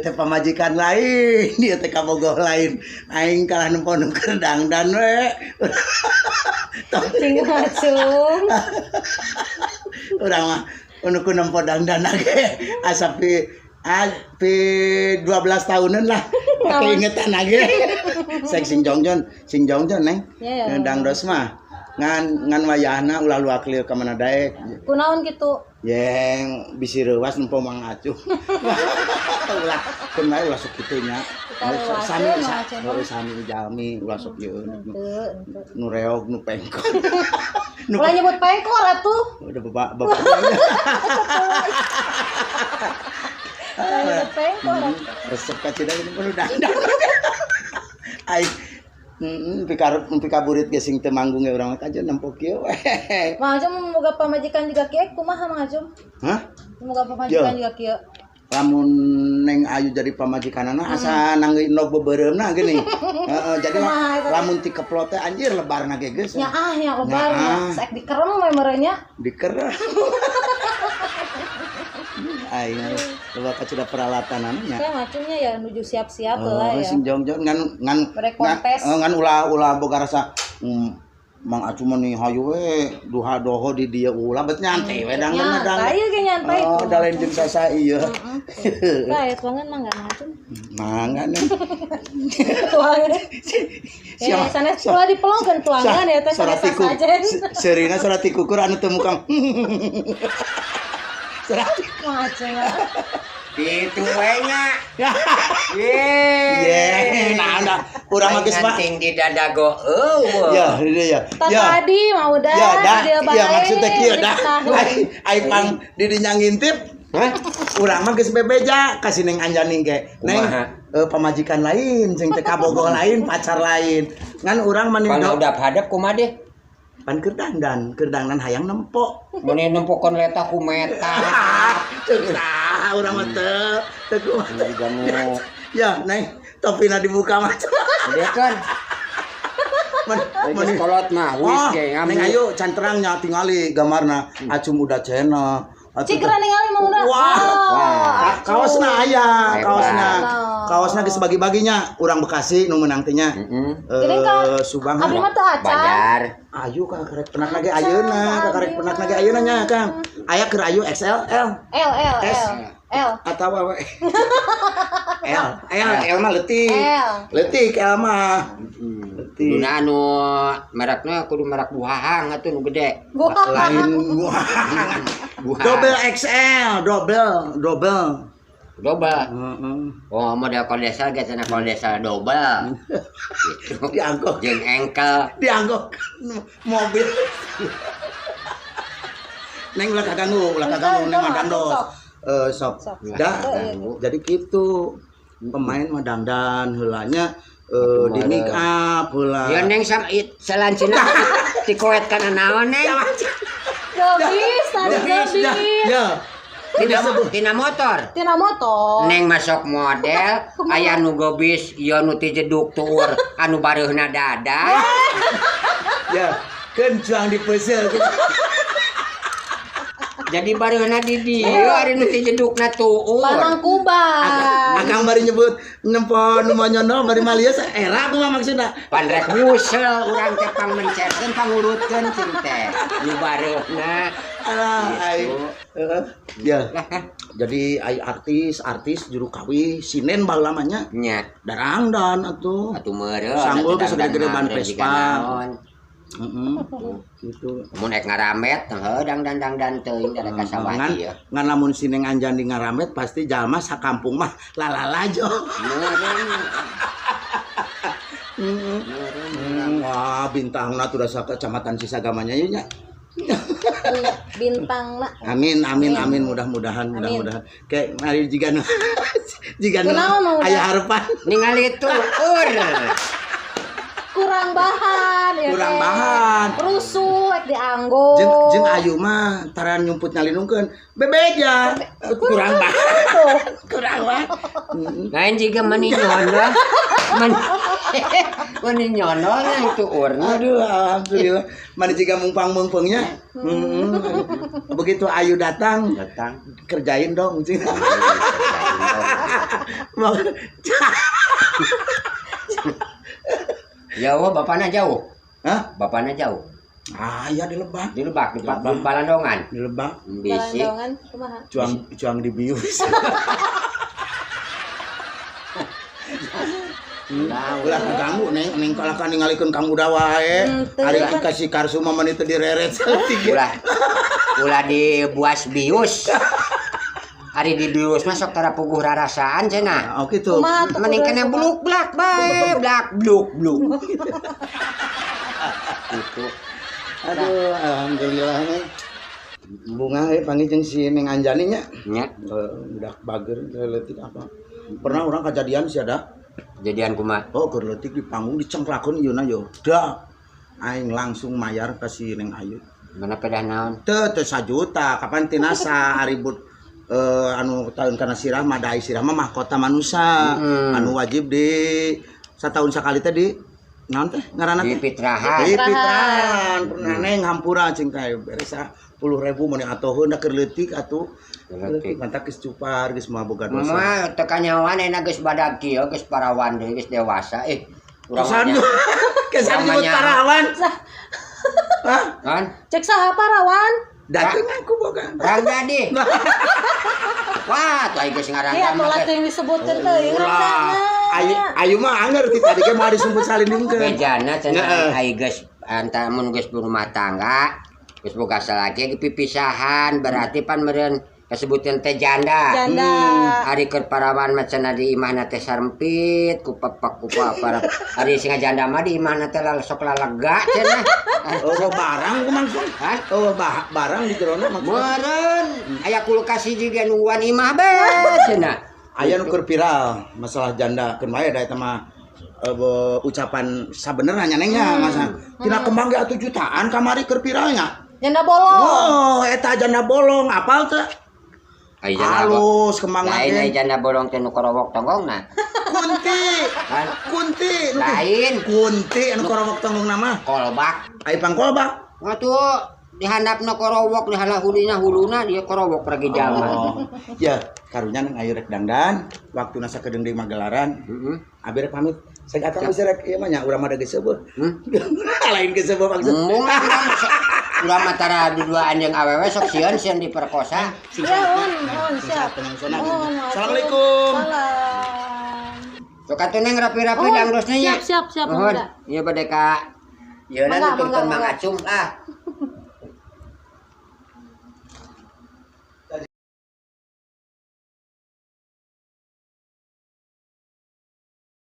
Teh pamajikan lain, ieu teh kabogoh lain. Aing kalah nempo nu keur dangdan we. Sing ngacung. Urang mah nu ku nempo dangdan ge asa pi pi 12 tahunan lah. Pake ingetan ge. Sek sing jongjon, sing jongjon neng. Ya, ya. Dangdos mah ngan ngan wayahna ulah luak lieu ka mana daek. Kunaon kitu? Yeng bisi reuwas nempo Mang Acuh. Ulah keun wae ulah sok kitu nya. Sami sami jalmi ulah sok ieu. Nu reog nu pengkor. Ulah nyebut pengkor atuh. Udah bapak bapak. Ulah nyebut pengkor. Resep ka cida ini perlu dandan. Ai pika burit ge sing teu manggung ge urang mah kajeun nempo kieu we. Mang Acum boga pamajikan juga kieu kumaha Mang Acum? Hah? Boga pamajikan juga kieu. Lamun Neng Ayu jadi pamajikanana asa nanggeui nog beubeureumpna geuning. Heeh, jadi lamun ti keplot teh anjir lebarna ge geus. Nyaah nya lebarna. Saek dikerem we meureun nya. Dikerem. Aing loba kacida peralatanana nya. Saya macamnya ya nuju siap-siap lah ya. Sing jongjon ngan ngan ngan ulah ulah boga rasa Mang Acu mah nih hayu we duha doho di dieu ulah bet nyantai we dangdan dangdan. Nyantai ge nyantai. Oh, da lain jeung sasa ieu. Heeh. Bae tuangan mangga Mang Acu. Mangga nih. Tuangan. Ya, sanes ulah dipelongkeun tuangan ya teh sanes sajen. Seurina sarat tikukur anu teu mukang. Sarat Mang Acu. Gitu we nya. Ye, nah nah urang mah geus mah ting di dada go eueuh. Ya, ya. Tadi mah udah ya, ya maksudnya kieu dah. Ai pang di dinya ngintip, hah? Urang mah geus bebeja ka si Neng Anjani ge. Neng pamajikan lain, sing teh kabogoh lain, pacar lain. Ngan urang mah nindo. Udah hadap kumaha deh? Pan keur dangdan, keur dangdan hayang nempo. Mun nempokon letah ku meta. Ceuk saha urang mah teu, teu kumaha. Ya, Neng, topina dibuka mah. Udah kan. Men kolot mah wis ge ngamuk. Neng ayo can terang nya tingali gambarna Acum udah channel. Cikra ningali mah udah. Wah. Kaosna aya, kaosna. Kaosna geus bagi-baginya urang Bekasi nu meunang teh nya. Subang. Abi mah teu acan. Banjar. Ayu ka karek penak lagi ayeuna, ka karek penak lagi ayeuna nya Kang. Aya keur ayu XL L. L L L. L atawa we. L L L mah leutik. Leutik L mah. Leutik. Duna anu merekna kudu merek buahang atuh nu gede. Lain buahang. Double XL, double, double. Double. Oh, model kondesal ge cenah kondesal double. Gitu. Dianggok jeung engkel. Dianggok mobil. Neng ulah kaganggu neng mah dangdos. Sok. Dah, jadi gitu. Pemain mah dangdan heula nya di make up heula. Ya neng sam salancina dikoet kana naon neng? Gobis, tadi gobis. Ya. Tina motor. Tina motor. Neng masuk model aya nu gobis, ieu nu ti jeduk tuur, anu bareuhna dada. Ya, keun cuang dipeusel. Jadi bareuhna di dieu ari nu ti jedukna tuur. Panangkuban. Akang bari nyebut nempo nu monyono bari malieu era kumaha maksudna? Pan rek musel urang teh pangmencerkeun pangurutkeun cing teh. Nu bareuhna. Alah, ya. Jadi ai artis juru kawi sinen baheula mah nya. Nya. Darangdan atuh. Atuh meureun. Sanggul geus gede-gede ban Vespa. Heeh. Gitu. Mun ek ngaramet heuh dangdan-dangdan teuing da ka sawah ieu. Ngan lamun si Neng Anjani ngaramet pasti jalma sakampung mah lalalajo. Wah, bintangna tuh rasa kecamatan Cisagamanya ieu nya. Bintangna. Amin amin amin, mudah-mudahan mudah-mudahan. Kayak mari jiga nu jiga nu aya harapan ningali tuur. Kurang bahan ya. Kurang bahan. Rusuh rek dianggo. Jeung ayu mah tara nyumput nyalinungkeun. Bebeja. Kurang bahan. Kurang bahan. Lain jiga meni nyono. Meni nyono yang tuurna. Aduh, alhamdulillah. Mani jiga mungpang-mungpengnya. Begitu Ayu datang, kerjain dong. Jauh bapana jauh. Hah? Bapana jauh. Ah, iya di Lebak. Di Lebak, di Balandongan. Di Lebak. Bisi. Balandongan kumaha? Cuang cuang di bius. Ulah kaganggu neng, neng kalah kan ningalikeun Kang Uda wae. Ari kasih karsu mah meni teu direret saeutik. Ulah. Ulah dibuas bius. Ari di bius mah sok tara puguh rarasaan cenah. Oh kitu. Mending kena bluk blak bae, blak bluk bluk. Gitu. Aduh, alhamdulillah neng. Bunga we panggil jeung si Neng Anjani nya. Nya. Budak bager leutik apa. Pernah orang kejadian sih ada. Kejadian kumaha? Oh, keur leutik di panggung dicengklakeun ieuna yo. Da. Aing langsung mayar ka si Neng Ayu. Mana pedah naon? Teu teu sajuta, kapan tinasa aribut anu tahun kana sirah mah da sirah mah mahkota manusia. Anu wajib di satahun sakali teh di naon teh ngaranna teh? Di Fitrahan. Di Fitrahan. Pernah neng hampura cing kae beres 10.000 mun atoheun da keur leutik atuh. Leutik mantak geus cupar geus moal boga dosa. Mah teu kanyahoan enak geus badag kieu geus parawan deui geus dewasa urang Kesan kesan nyebut parawan. Hah? Kan? Cek saha parawan? Dateng aku boga. Rangga di. Wah, tuh aing geus ngarangga. Iya, atuh lah teu disebutkeun teuing ranggana. Ayu ayu mah anger ti tadi ge moal disebut salindungkeun. Bejana cenah aing geus antara mun geus berumah tangga, geus boga salaki ge pipisahan, berarti pan meureun kasebutan teh janda. Janda. Ari keur parawan mah cenah di imahna teh sarempit ku pepek ku para. Ari sing janda mah di imahna teh sok lalega cenah. Oh, barang ku maksud. Hah? Oh, barang di jerona maksud. Meureun aya kulkas hiji ge nungguan imah be cenah. Aya nu keur viral masalah janda keun wae da eta mah ucapan sabenerna nya neng nya masa. Tina kembang ge atuh jutaan kamari keur viralnya. Janda bolong. Oh, eta janda bolong apal teh? Halus kembang lain ai janda bolong teh nu korowok tonggongna. Kunti. Kunti. Lain. Kunti anu korowok tonggongna mah. Kolbak. Ai pangkolbak. Atuh dihandapna korowok dihala huluna huluna dia korowok pergi jalma. Oh. Ya, karunya nang ayu rek dangdan, waktuna sakedeung deui magelaran. Heeh. Abi rek pamit. Sek atuh bisa rek ieu mah nya urang mah da geus seueuh. Lain geus seueuh maksud. Embung urang mah tara duduaan jeung awewe sok sieun sieun diperkosa. Ya, on, siap. Assalamualaikum. Salam. Sok atuh neng rapi-rapi dangdosna nya. Siap, siap, siap, Nuhun. Ieu bade ka ieu na nuturkeun Mang Acung ah.